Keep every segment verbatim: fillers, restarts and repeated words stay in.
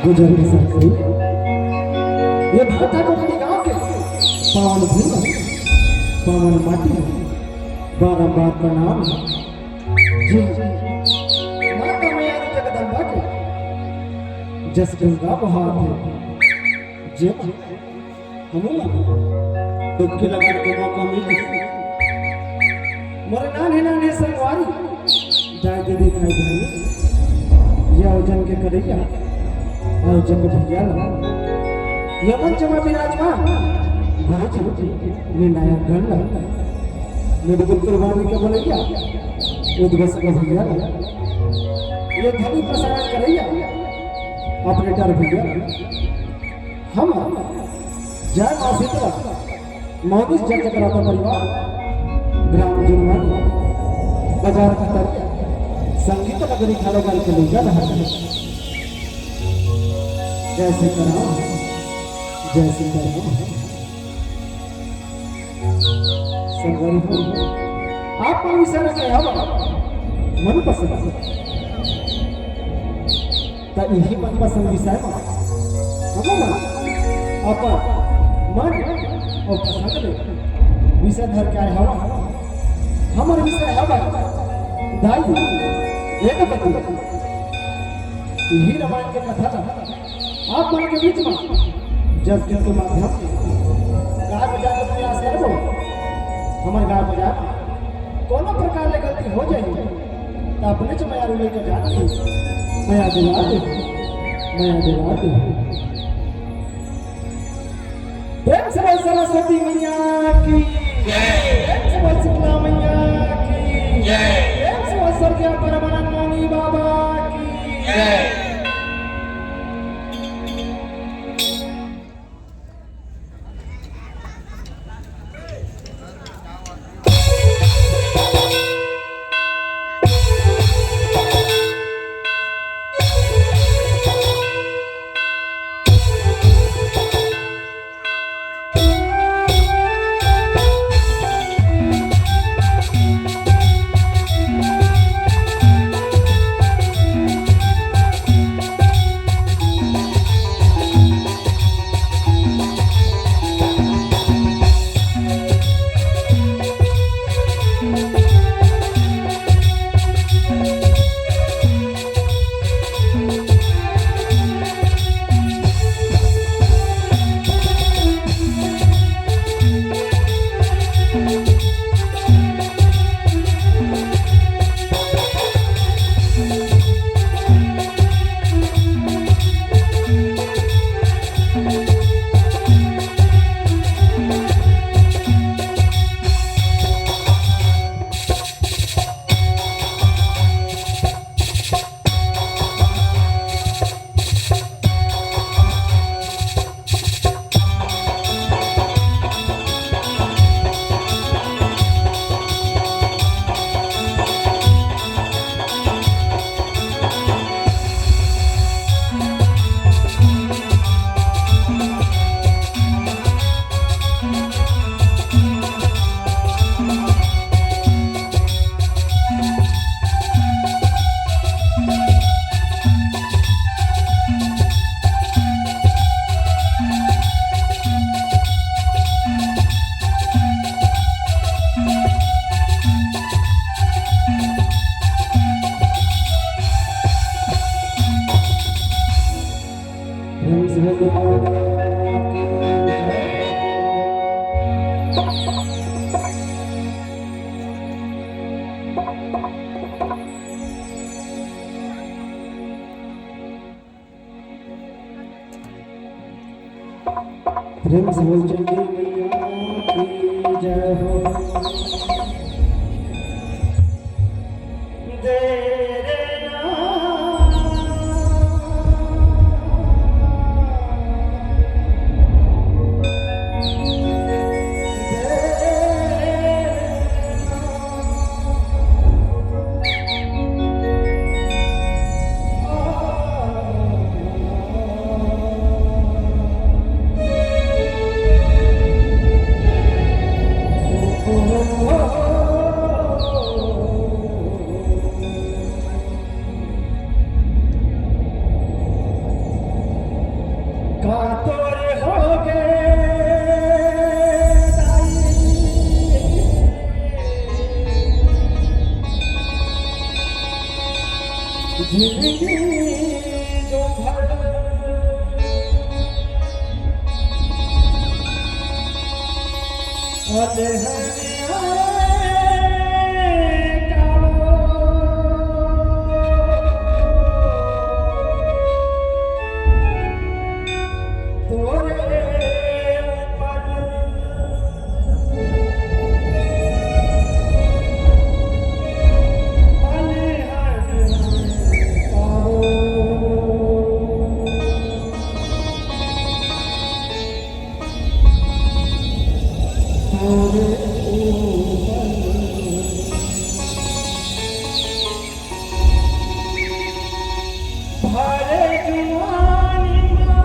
गुजर के साथ ही ये भाटा को गांव के पावन भूमि, पावन माटी में बारंबार प्रणाम है। जी, माता मैया जगदम्बा के जस गंगा बहात हे। जे हमू मन डुबकी लगाए के मौका मिल गिस। मोर नान्हे नान्हे संगवारी, दाई दीदी भाई बहिनी, ये आयोजन के करइया आयोजक भैया ला, ये मंच में विराजमान गुरु जी, निर्णायक गण ला, मेरे गुप्त वाणी के बोलैया उद्घोषक भैया ला, ये ध्वनि प्रसारण करैया ऑपरेटर भैया ला, हम जय माँ शीतला, मौलिस जय जगराता परिवार, ग्राम जुनवानी, बाजार कटरिया, संगीत नगरी खालोगल के लइका रहत हे। जय सीताराम, जय सीताराम। संगवारी हो, आप मन विषय रखे हवा, मनपसंद। त इही मनपसंद विषय म हमन अपन मन अउ पसंद ले विषय धर के आए हवन। हमर विषय हवय दाई वेदवती। इही रामायण के कथा ल आप मन के बीच म जस के माध्यम ले गाय बजाए के प्रयास करबो। हमर गाय बजाए कोनो प्रकार ले गलती हो जाही, त अपने च मयारू लइका जात हे, मया दुलार दे, मया दुलार दे। प्रेम से बोल सरस्वती मैया की जय। प्रेम से बोल शीतला मैया की जय। प्रेम से बोल स्वर्गीय परमानंद मुनि बाबा की जय। प्रेम से बोल चंडी मैया की जय हो। दे रे ना। का तोर होगे दाई, जिंदगी जो भर अले हरिया कालो। तोरे ऊपर बलिहार पाओ। तोरे ऊपर भरे जुआनी मा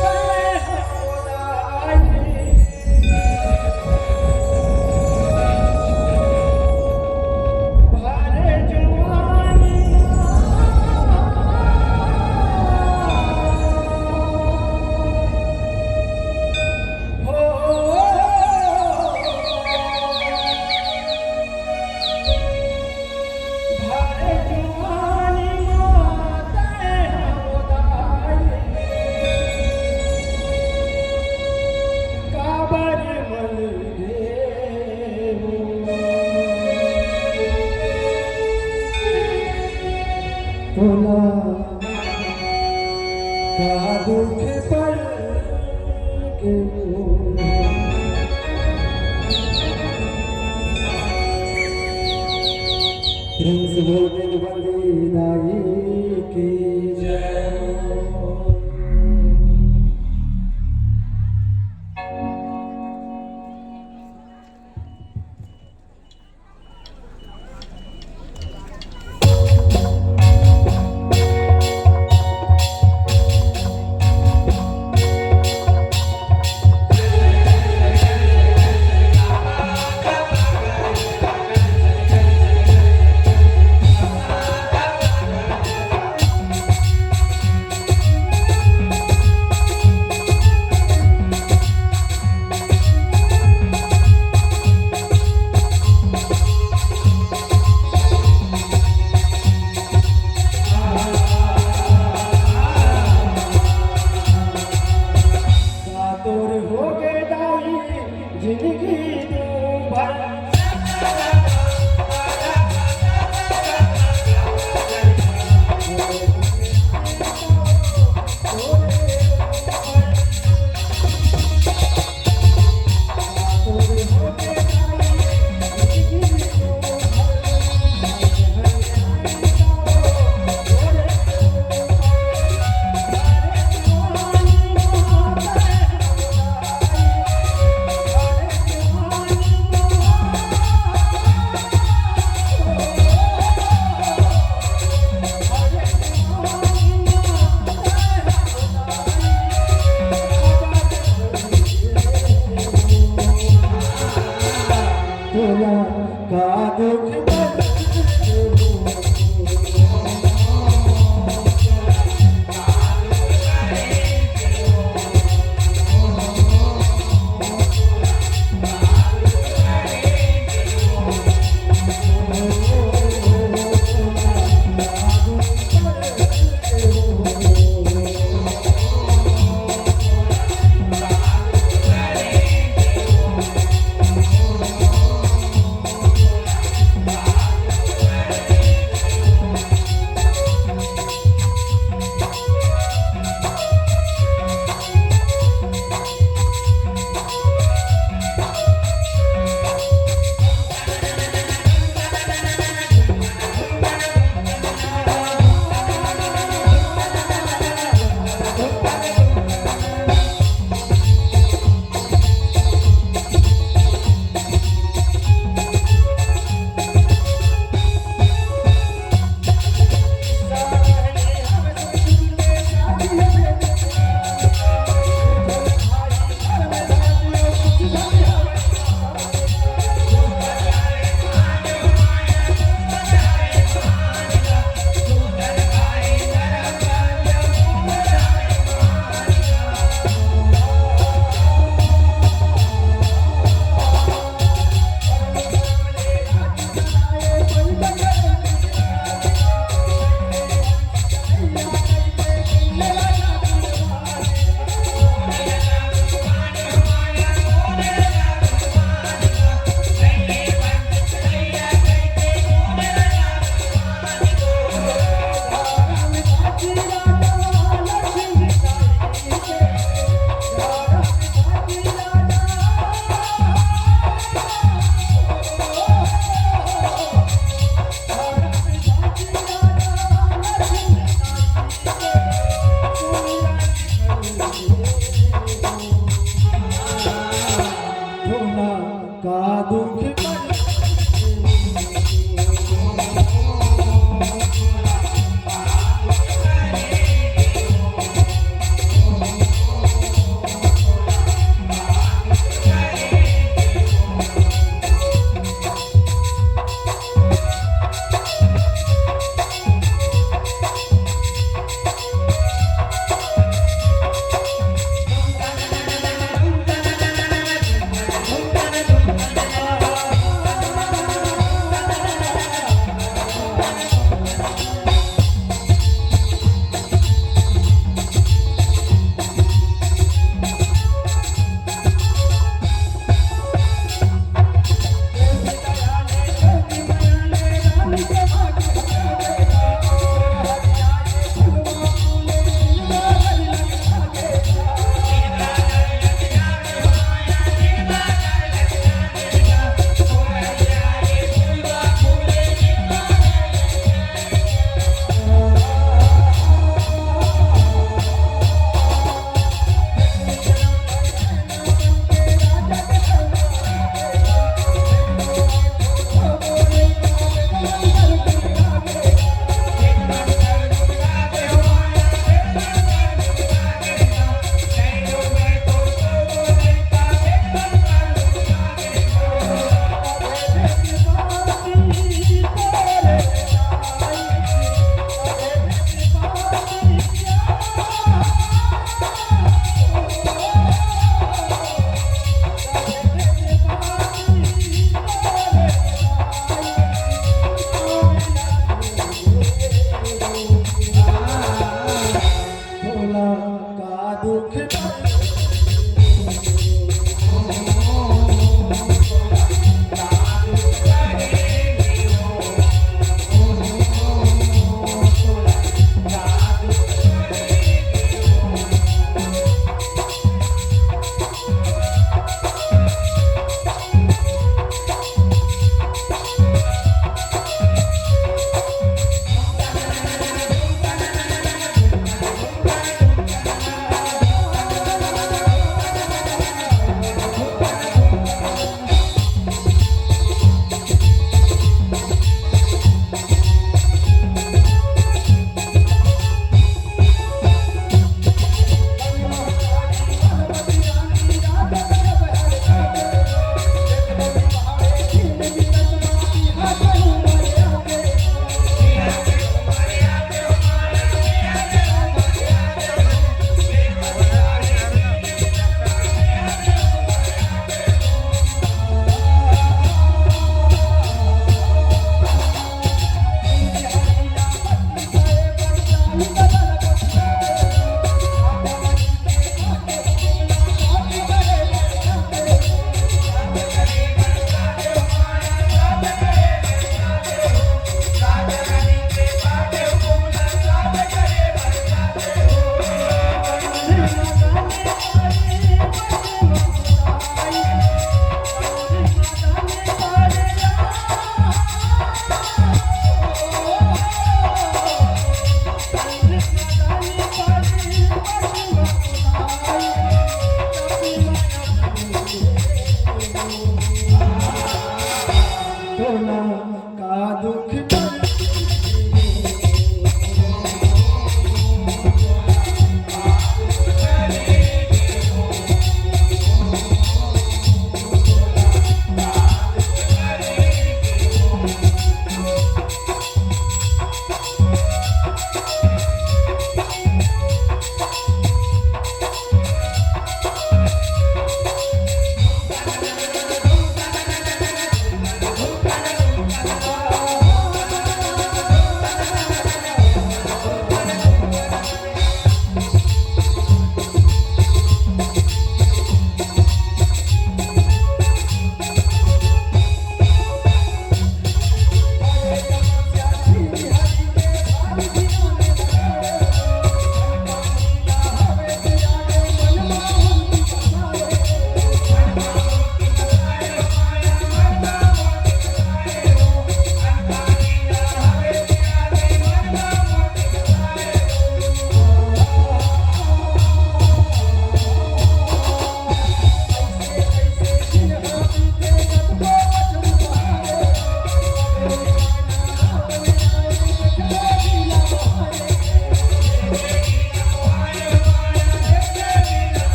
कहे हो दाई। भरे जुआनी मा हो। भरे जुआनी मा तैं हमर दाई, काबर मन गे हो। तोला का दुख पर के हो। प्रेम से बोल के बंदी दाई की जय हो।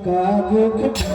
का दुख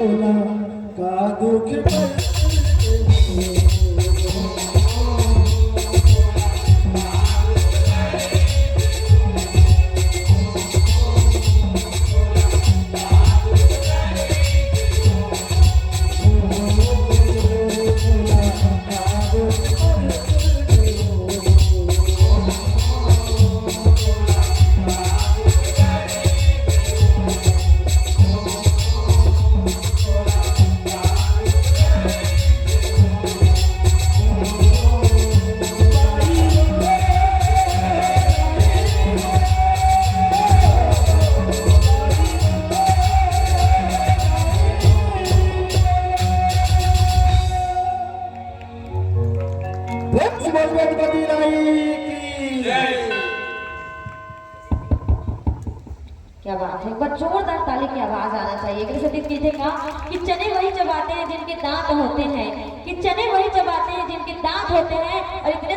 का दुख वंश भगवती रानी की जय। क्या बात है, एक बार जोरदार ताली की आवाज आना चाहिए। एकरे सेती कहिथे का कि चने वही चबाते हैं जिनके दांत होते हैं, कि चने वही चबाते हैं जिनके दांत होते हैं। और इतने